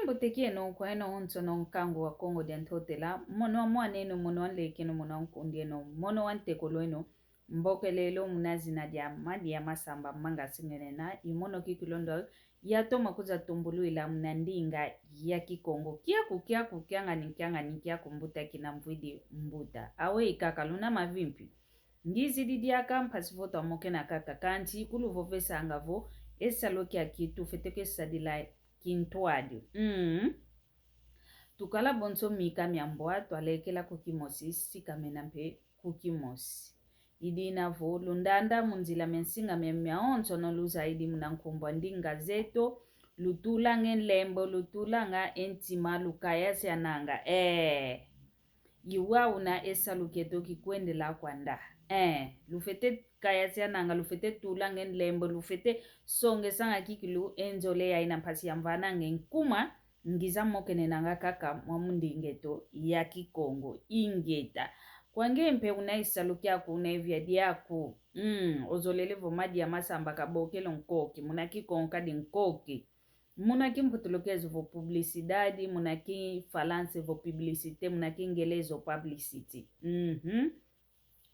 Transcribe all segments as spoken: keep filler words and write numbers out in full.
Mbote kieno kweno onsono nkangu wa Kongo dia Ntotela, mono wa mwaneno, mono wa nlekeno, mono wa nkundieno, mono wa ntekolweno, mbokelelo muna zina dia Madi ya Masamba Manga Sengenena, i mono kikilu ndo yatoma kwiza tumbulwila muna ndinga ya Kikongo. Kiaku, kiaku, kiangani, kiangani, kiaku mbuta kina mvwidi mbuta. Aweyi kaka luna mavimpi. Ngizidi diaka mpasi vo twamokena kaka, kansi kuluvovesanga vo e salu kiaki tufwete kwe sadila kintwadi. Mm. Tukala bonso mika mia mbwa, twalekela ku kimosi, sikamena mpe ku kimosi. I dina vo lundanda mu nzila mia nsinga mia, mia onsono luzayidi muna nkumbu a ndinga zeto, lutulanga e nlembo, lutulanga e ntima, lukayasiananga. Eh. I wau una e salu kieto kikwendela kwanda. Eh, lufwete kayasiananga, lufwete tulanga e nlembo, lufwete songesanga kikilu e nzole ya ina mpasi yamvananga e nkuma, ngiza mokenenanga kaka mwa mu ndinga eto ya Kikongo. Ingeta. Kwa nge mpe una e salu kiaku, una e via diaku. Mm, ozolele vo Madi ya Masamba kabokelo nkoki, muna Kikongo kadi nkoki. Muna Kimputulukezo vo publicidade, muna Kifalansa vo publicité, muna Kingelezo publicity. Mhm.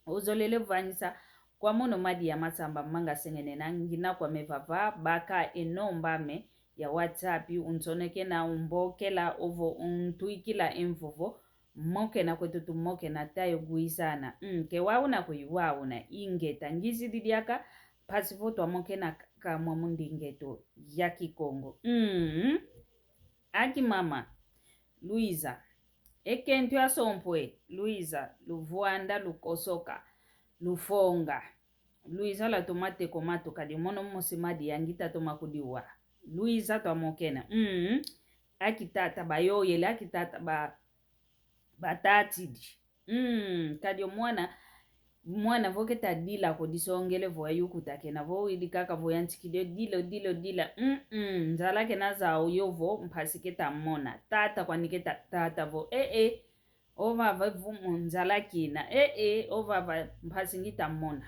Ozolele vangisa kwa mono Madi ya Masamba Manga Sengenena, ngina kwame vava, baka e nomba ame ya WhatsApp, unsonekena, umbokela, ovo untwikila e mvovo, mokena kweto tumokena, tayo gwisana. Mm, ke wau una, kwe wau una, ingeta, ngizidi diaka, mpasi vo twamokena kaka mwa mu ndinga eto ya Kikongo. Mm. Aki mama, lwiza. E kento ya sompwa e, lwiza, luvwanda, lukosoka, lufonga. Lwiza lwatoma teko matu kadi mono mosi Madi ya ngita toma kudiwa. Lwiza twamokena. Mm. Aki tata bayoyele, aki tata ba, batatidi. Mm, kadi o mwana, mwana vo keta dila ko, disongele vo ayukuta kena vo widi kaka vo yantikidi o dila, o dila, o dila. Mm, mm, nzala kena zau yo vo mpasi keta mona. Tata kwani keta tata vo, eh, eh. Ovava vumu nzala kina. Eh, eh, ovava mpasi ngita mona.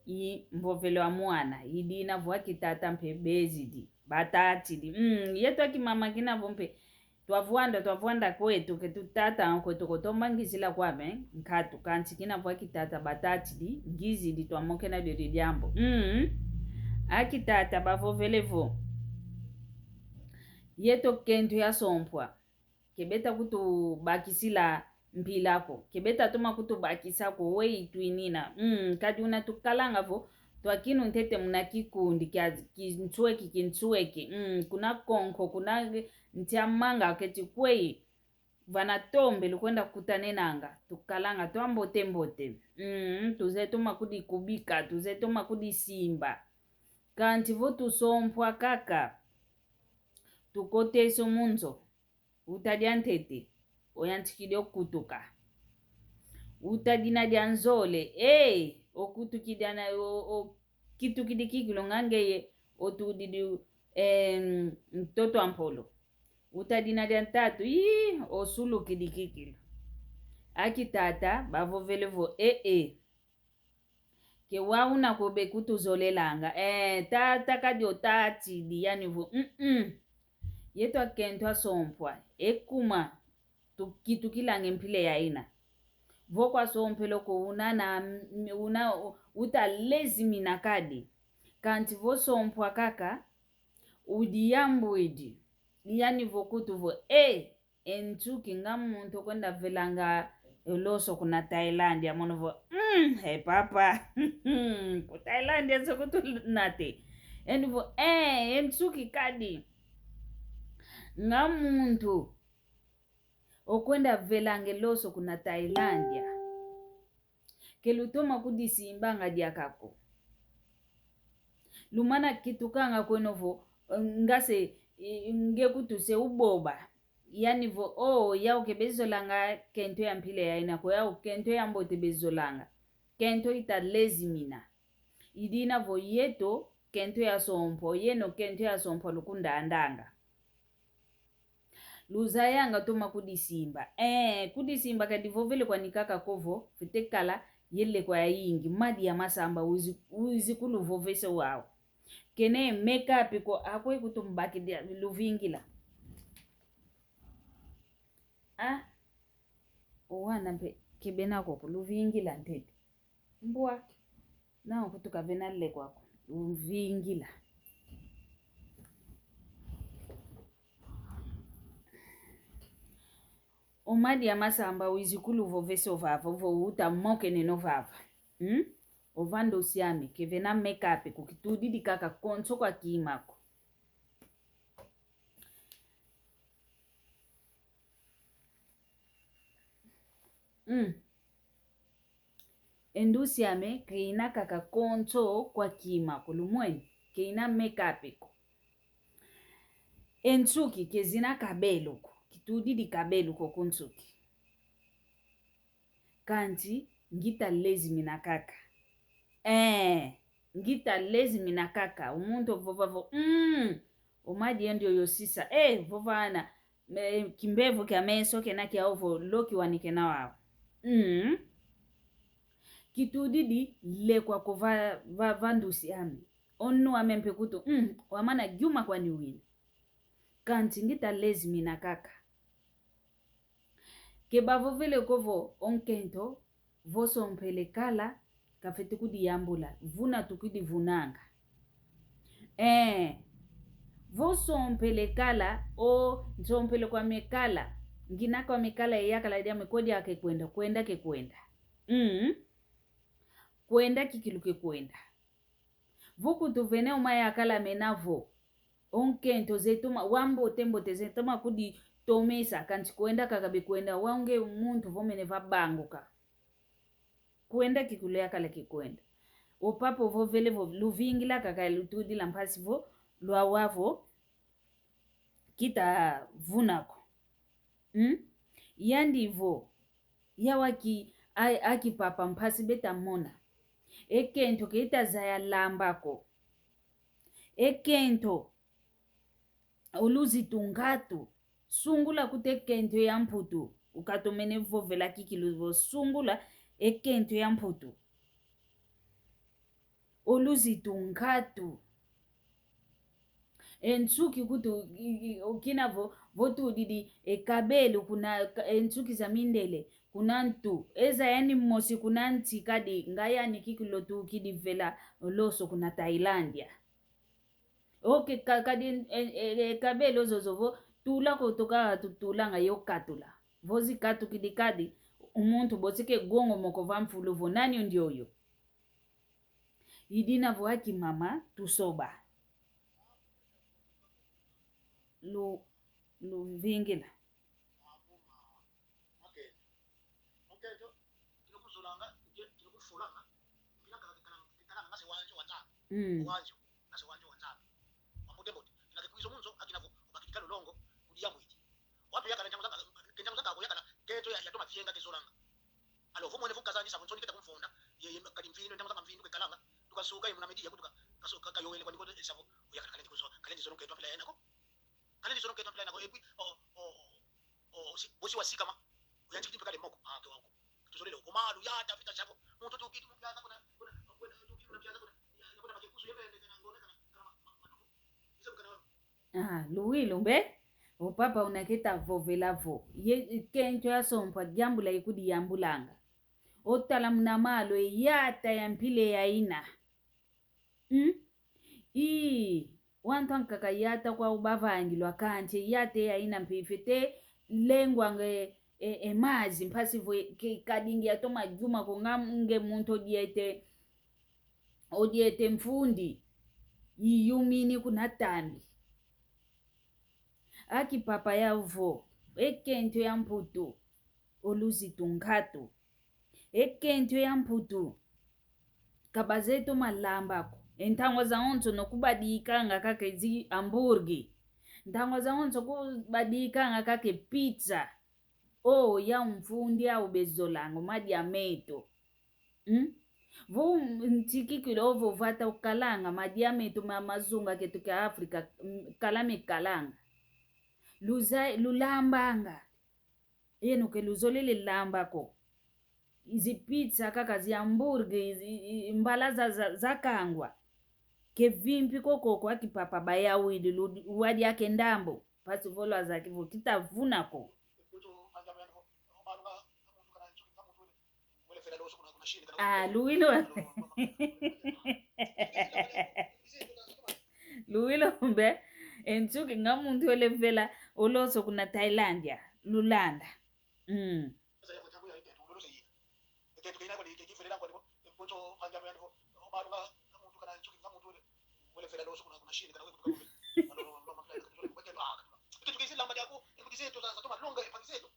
I mvovelo a mwana, i dina vo aki tata mpe bezidi. Batatidi. Mm, yeto aki mama kina vo mpe twavwanda, twavwanda kweto, ke tutata kweto ko, tomba ngizila kwame nkatu, kansi kina vo aki tata batatidi, ngizidi twamokena dio diambu. Mm. Aki tata bavovele vo, yeto kento ya sompwa, ke beta kutubakisila mpila ko, ke beta toma kutubakisa ko, weyi twinina. Mm, kadi una tukalanga vo twakinu ntete muna kikundi kia kinsweki, kinsweki. Mm, kuna konko, kuna ntia manga, keti kweyi vana tombe lukwenda kutanenanga, tukalanga twambote mbote. Mm, tuzeye toma kudikubika, tuzeye toma kudisimba. Kansi vo tusompwa kaka, tukotese mu nzo, uta dia ntete, oyantikidi o kutuka. Uta dina dia nzole, eh, o kutukidi ana, o, o kitukidi kikilu nga ngeye otudidi, em, ntoto a mpolo. Uta dina dia ntatu, ii, osulukidi kikilu. Aki tata bavovele vo, eh, eh. Ke wau una ko bekutuzolelanga. Eh, tata kadi otatidi, yani vo, mm, mm. Yeto akento asompwa, e kuma, tukitukilanga e mpila ya ina. Vo kwasompelo ko una na, una uta lezimina kadi. Kansi vo sompwa kaka, udiyambwidi. Yani vo kutu vo, eh, e nsuki nga muntu okwenda velanga e loso kuna Thailândia, mono vo, mm, he papa. Ku Thailândia se kutu nate. Yani vo, eh, e nsuki kadi nga muntu okwenda velanga e loso kuna Thailândia. Ke lutoma kudisimbanga diaka ko. Lumana kitukanga kweno vo, nga se, i, nge kutu se uboba. Yani vo, oh, yau ke bezolanga kento ya mpila ya ina ko, yau kento ya mbote bezolanga. Kento ita lezimina. I dina vo yeto, kento ya sompwa, yeno kento ya sompwa lukundandanga. Luzayanga toma kudisimba. Eh, kudisimba kadi vovele kwani kaka ko vo, fwete kala ye lekwa yayingi. Madi ya Masamba wizi, wizi kuluvovesa wau. Kena make-up ko, akweyi kutumbakidi luvingila. Ah, o wana mpe kebena koko, luvingila ntete. Mbwa, nao kutu kavena lekwa ko, luvingila. O Madia Masamba, wizi kuluvovesa ovava, ovo uta mokene no vava. Hmm? Ova ndosi ame, kevena make-up ko, kitudidi kaka konso kwa kima ko. Mm. E ndosi ame, keina kaka konso kwa kima ko, lumweni, keina make-up ko. E nsuki, kezina kabelo ko, kitudidi kabelo ko ku nsuki. Kansi, ngita lezi mina kaka. Eh, ngita lezi mina kaka. O muntu ovova vo, mm, o Madia ndioyo sisa. Eh, vova ana, me, kimbevo kia meso kena kiau vo loki wani kena wau. Mm. Kitudidi lekwa ko va, va, va ndosi ame. O nnu ame mpe kutu, mm, wamana yuma kwani wina. Kansi ngita lezi mina kaka. Ke bavovele ko vo o nkento, vo sompele kala, kafeti kudiyambula, vuna tukidivunanga. Eh, vo sompele kala, o nsompele kwame kala, ngina kwame kala, e yakala diame ko dia kekwenda, kwenda kekwenda. Mm. Kwenda kikilu kekwenda. Vo kutu vene uma yakala mena vo, o nkento zetoma, wambote mbote zetoma kuditomesa, kansi kwenda kaka bekwenda, wau nge muntu vo mene vabanguka. Kwenda kikilu yakala kekwenda. O papa ovovele vo, luvingila kaka, lutudila mpasi vo, lwawa vo, kita vuna ko. Hmm? Yandi vo, yau aki, a-, aki papa mpasi beta mona. E kento ke ita zaya lamba ko. E kento, o luzitu nkatu. Sungula kutu e kento ya Mputu. Ukatomene vovela kikilu vo sungula e kento ya Mputu. O luzitu nkatu. E nsuki kutu, i, i, okina vo, vo tudidi, e kabelo kuna, ka-, e nsuki za mindele, kuna ntu. E zayani mosi kuna nsi kadi, nga yani kikilu tukidi vela loso kuna Tailândia. Oke, ka-, kadi, e, e, e, kabelo zozo vo, tula ko toka tutulanga yo katula. Vo zikatukidi kadi, o muntu bosi ke gongomoka va mfulu vo, nani o ndioyo? I dina vo aki mama, tusoba. Lu-, luvingila. Mm. Wambote mbote. Ina ke kwiza munzo, akina vo, bakiti kalo longo, kudi ya mwiti. Watu yakala ntangu zaka, ke ntangu zaka ko yakala, kento ya, yatoma vienga kezolanga. Alors, vo mwene vo kazangi sa, nsoni keta kumfunda, ye, ye, kadi mvindu, ntangu zaka mvindu kekalanga, tukasuka ye muna media, kutuka, kaso-, ka-, kayowele kwa nikoto, e sa vo, yakala kalendi kuzo, kalendi zolo kento mpila yena ko. Kalendi zolo kento mpila yena ko, et puis, oh, oh, oh, si, bosi wasikama, uyantikidi mpe kale moko, ah, ke wako. Tuzolele, o malu, yata, fita, savo, muntu tukidi mu piaza kuna, kuna, kuna, tukidi mu piaza kuna, ya, kuna, kuna, makusu, yepende, kana, ngone, kana, kana, ma, ma, matuku. Izo, kana, Ah, luwilu mbe? O papa una keta vovela vo. Ye kento ya sompa diambula ikudiyambulanga. O tala muna malu e yata ya mpila ya ina. Hmm? Ii, wantu ankaka yata kwau bavangilwa kansi e yata ya ina mpe ifete lengwanga e, e, e mazi mpasi vo ke, kadingi yatoma yuma ko nga nge muntu odiete, odiete mfundi, yiyumini kuna tambi. Aki papa yau vo, e kento ya Mputu, o luzitu nkatu. E kento ya Mputu, ka bazeye toma lamba ko. E ntangwa zawonso no kubadikanga kaka ezi hamburg. Ntangwa zawonso kubadikanga kaka e pizza. O, yau mfundi au bezolanga, o madia meto. Hmm? Vo ntikikilo ovo vata ukalanga, madia meto ma mazunga keto kia Afrika, mm, kala mekalanga. Luza-, lulambanga. Yeno ke luzolele lamba ko. Zi pizza kaka, zi hamburg, zi, i, mbala za, za, zakangwa. Ke vimpi ko koko aki papa bayawidi, lu-, wadi ake ndambu. Mpasi vo lwazaki vo kita vuna ko. Kutu anga Ah, luwilo. Luwilo mbe. E nsuki nga muntu olevela oloso kuna Tailândia. Lulanda. Mm.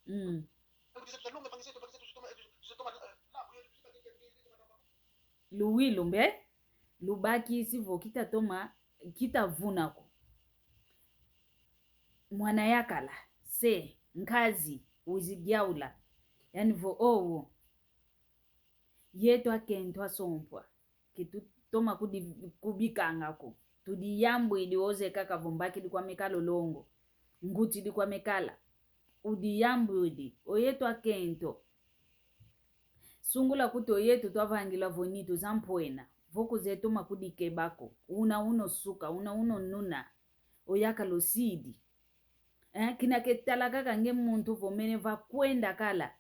Mm. Luwi lumbe, lubakisi vo kita toma, kita vuna ko. Mwana yakala, se, nkazi, uzidiaula. Yani vo owo. Yeto akento asompwa. Ke tutoma kudi, kubikanga ko. Tudiyambwidi oze kaka vo mbakidi kwame kala olongo. Ngutidi kwame kala. Udiyambwidi. Oyeto akento. Sungula kuti oyeto twavangila vo nitu za mpwena. Vo kuze toma kudikeba ko. Una uno suka, una uno nuna. Oyakala osidi. Eh, kina ketala kaka nge muntu vo mene vakwenda kala.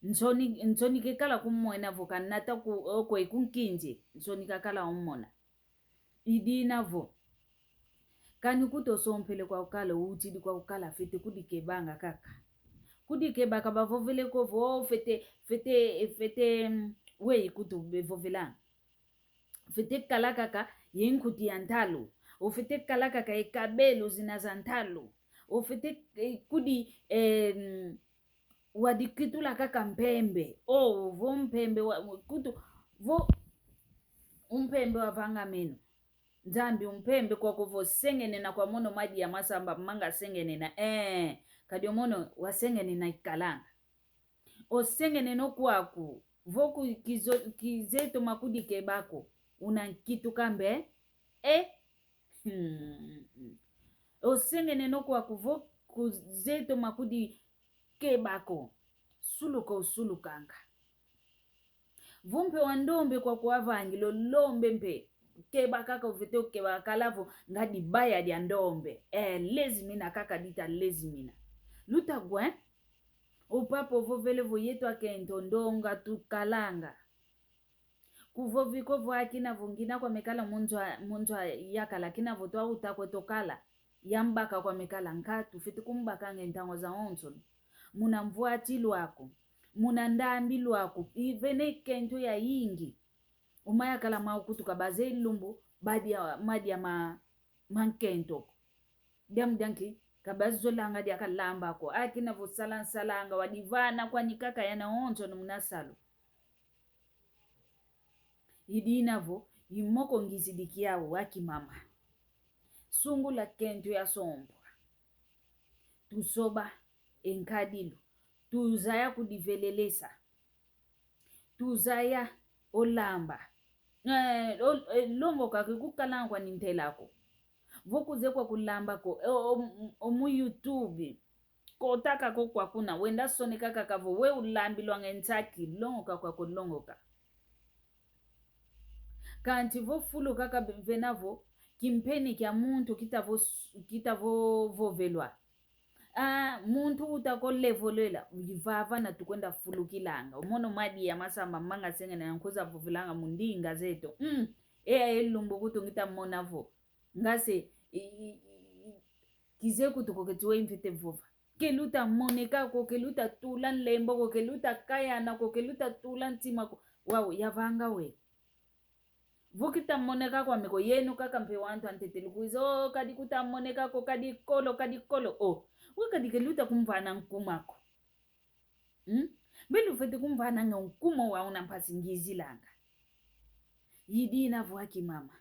Nsoni, nsoni kekala kumwena vo kanata ku, okwe kunkinzi. Nsoni kakala omona. Idina vo. Kani kutosompele kwa ukala, utidi kwa ukala, fete kudikebanga kaka. Kudikeba kabavovele ko vo, fete, fete, fete, mm, weyi kutu bevovelanga. Ofete kala kaka ye nkuti ya ntalu. Ofete kala kaka ye kabelo zina za ntalu. Ofete, eh, kudi, eh, mm, wadikitula kaka mpembe. O, vo mpembe wa, kutu, vo umpembe wavangameno. Nzambi umpembe kwaku vo sengenena kwa mono madi ya masamba manga sengenena. Eh, kadi omono wasengenena ikalanga. Osengenena okwaku, vo ku, kizo, kize toma kudikeba ko, una nkituka mbe, e? Hmm. Osengenena okwaku, vo kuze toma kudikeba ko, suluka osulukanga. Vo mpe wa ndombe kwaku avangila olombe mpe, keba kaka ofete okeba kala vo nga dibaya dia ndombe. Eh, lezimina kaka dita lezimina. Luta gwe? O papa ovovele vo yeto akento ndonga tukalanga. Kuvovi ko vo akina vo ngina kwame kala mu nzo a, mu nzo a yakala kina vo twauta kweto kala. Yambaka kwame kala nkatu, fete kumbakanga e ntangu zawonsono. Muna mvwati lwaku, muna ndambi lwaku, ivene kento yayingi. Uma yakala mau kutuka baze lumbu, badia, madia ma, mankento. Diamu dianki, kabazolanga dia kalamba ko. Akina vo sala nsalanga, wadivana kwani kaka yana onsono muna salu. Idina vo, imoko ngizidi kiau, aki mama. Sungula kento yasompwa. Tusoba e nkadilu. Tuzaya kudivelelesa. Tuzaya olamba. Eh, o, eh, longoka ke kukalanga kwani ntela ko. Vo kuze kwa kulamba ko, eh, o, o, o mu YouTube. Kota kaka kwa kuna, wenda soneka kaka vo, we ulambilwanga e nsaki, longoka kwa kulongoka. Kanti vo fulu kaka vena vo, kimpene kia muntu kita vo, kita vo vovelwa. Ah, muntu uta kolevolela, ivava na tukwenda fulukilanga. Omono madi ya masamba manga sengene na nkuza vovelanga mu ndinga zeto. Mm, e ya e lumbu kutu ngita mona vo. Ngase, i, i, i, kize kutu ko keti we mfete vova. Ke luta moneka ko, ke luta tula nlembo ko, ke luta kayana ko, ke luta tula ntima ko. Wau, yavanga we. Vo kita moneka kwame ko, yeno kaka mpe wantu antete lukwiza, o, kadi kuta moneka ko, kadi kolo, kadi kolo, o. We kadi ke luta kumvana nkuma ko. Hmm? Mbe lufwete kumvana nga nkuma wa una mpasi ngizilanga. Idina vo aki mama.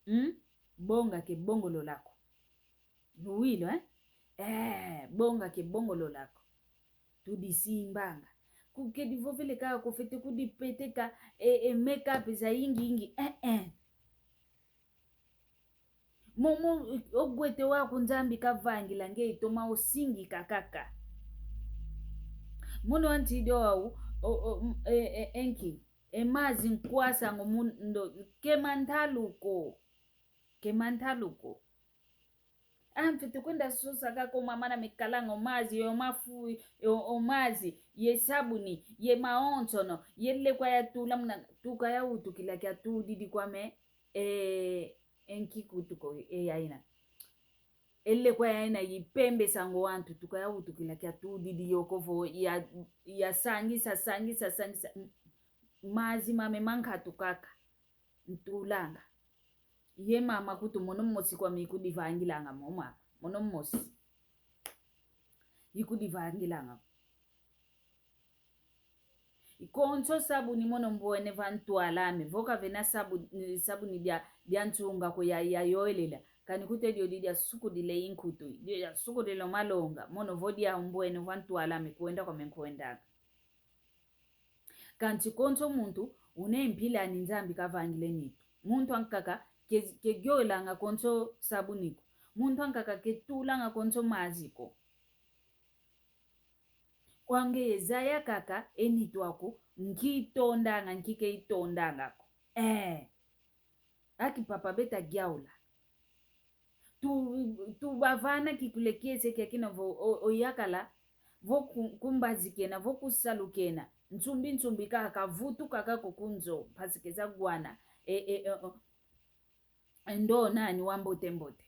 Hmm? Bonga ke bongolola ko. Luwilo, eh? Eh, bonga ke bongolola ko. Tudisimbanga. Kukedi vovele kaka kufwete kudipeteka, e, e make-up za yingi yingi. Eh, eh. Momo, ogwete waku Nzambi kavangila nge itoma osingika kaka. Mono antidio wau, o, o, m-, e, e, enki. E mazi nkwasa ngo mundo, ke mantalu ko. Ke mantalu ko. Ampe tukwenda sosa kaka o mama na mikalanga, o mazi, o mafu, o, o mazi, ye sabuni, ye mawonsono, ye lekwa yatula muna, tukayawutukila kiatudidi kwame, e, e nki kutu ko, e yaina. E lekwa yaina yipembesanga o wantu, tukayawutukila kiatudidi yo ko vo ya, yasangisa, sangisa, sangisa. M-, mazi mame ma nkatu kaka ntulanga. Ye mama kutu mono mosi kwame ikudivangilanga mo mama. Mono mosi. Ikudivangilanga. Konso sabuni mono mbwene va ntwala ame. Vo kavena sabu-, sabuni dia, dia nsunga ko ya, ya yoelela. Kani kutedi dio didia sukudila i nkutu. Didia sukudila o malonga. Mono vo dia mbwene va ntwala ame kwenda kwame nkwendanga. Kansi konso muntu, une mpila ani Nzambi kavangile nitu. Muntu ankaka, ke, ke giolanga konso sabuni ko. Muntu ankaka ke tulanga konso mazi ko. Kwa ngeye zaya kaka, e nitu aku, nki itondanga, nki ke itondanga ko. Eh. Aki papa beta giaula. Tu, tubavana kikule kiese kia kina vo, o, o yakala, vo ku-, kumbazi kena, vo kusalu kena. Nsumbi nsumbi kaka, vutuka kaka ku nzo, mpasi keza gwana. E, e, e, o. Ndo nani wa mbote mbote.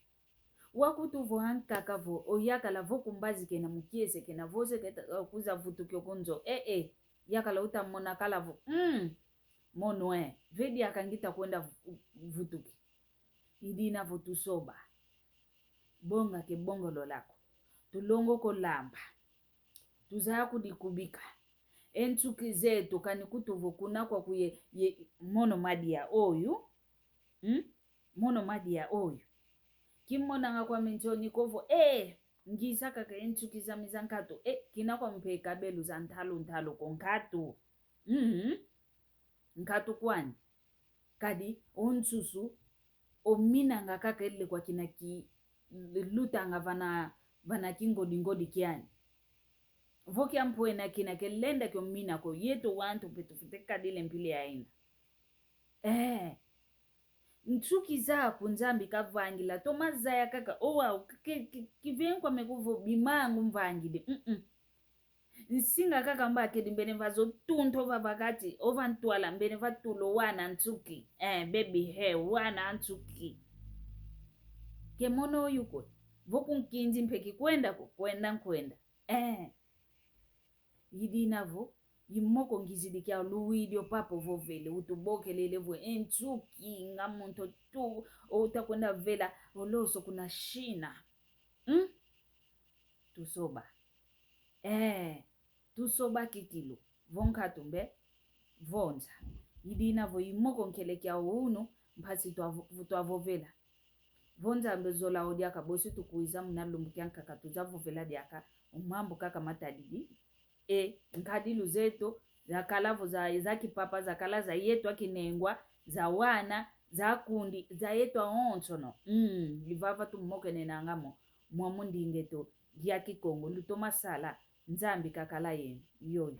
Wakutu vo ankaka vo, o yakala vo kumbazi kena mu kiese kena, vo se keta, o, kuza vutuki o ku nzo. E, e, yakala uta mona kala vo. Mm. Mono e, ve diaka ngita kwenda vu-, vutuki. I dina vo tusoba. Bonga ke bongolola ko. Tulongoka o lamba. Tuzaya kudikubika. E nsuki zeto kani kutu vo kuna kwaku ye, ye, mono madia oyu. Hmm? Mono madia oyu. Kimonanga kwame nsoni ko vo, eh, ngiza kaka e nsuki zami za nkatu. Eh, kina kwame mpe kabelu za ntalu ntalu ko nkatu. Mhm. Nkatu kwani. Kadi o nsusu, ominanga kaka e lekwa kina ki lutanga vana, vana kingodi ngodi kiani. Vo kiampwena kina ke lenda kio mina ko, yeto wantu mpe tufwete kadila e mpila yaina. Eh. Nsuki zaku Nzambi kavangila, toma zaya kaka, owa, ke, ke, kivengi kwame ko vo bimangu mvangidi. Mm-mm. Nsinga kaka mbakedi mbene vazo tunto vava kati, ova ntwala mbene vatula o wana nsuki. Eh, baby hair, wana nsuki. Ke mono oyu ko, vo ku nkinzi mpe kikwenda ko, kwenda nkwenda. Eh. I dina vo, i moko ngizidi kia luwidi o papa ovovele, utubokelele vo, e nsuki, nga muntu tu, uta kwenda vela, oloso kuna China. Hmm? Tusoba. Eh, tusoba kikilu. Vo nkatu mbe, vonza. I dina vo i moko nkele kia unu, mpasi twa, twavovela. Vo Nzambi zola o diaka bosi tukwiza muna lumbu kiankaka tuza vovela diaka, o mambu kaka matadidi. E, nkadilu zeto, zakala vo za, za kipapa, zakala za yeto akinengwa, za wana, za kundi, za yeto awonsono. Mm, i vava tumokenenanga mo, mwa mu ndinga eto, ya Kikongo, lutoma sala, Nzambi kakala yeno, yoyo.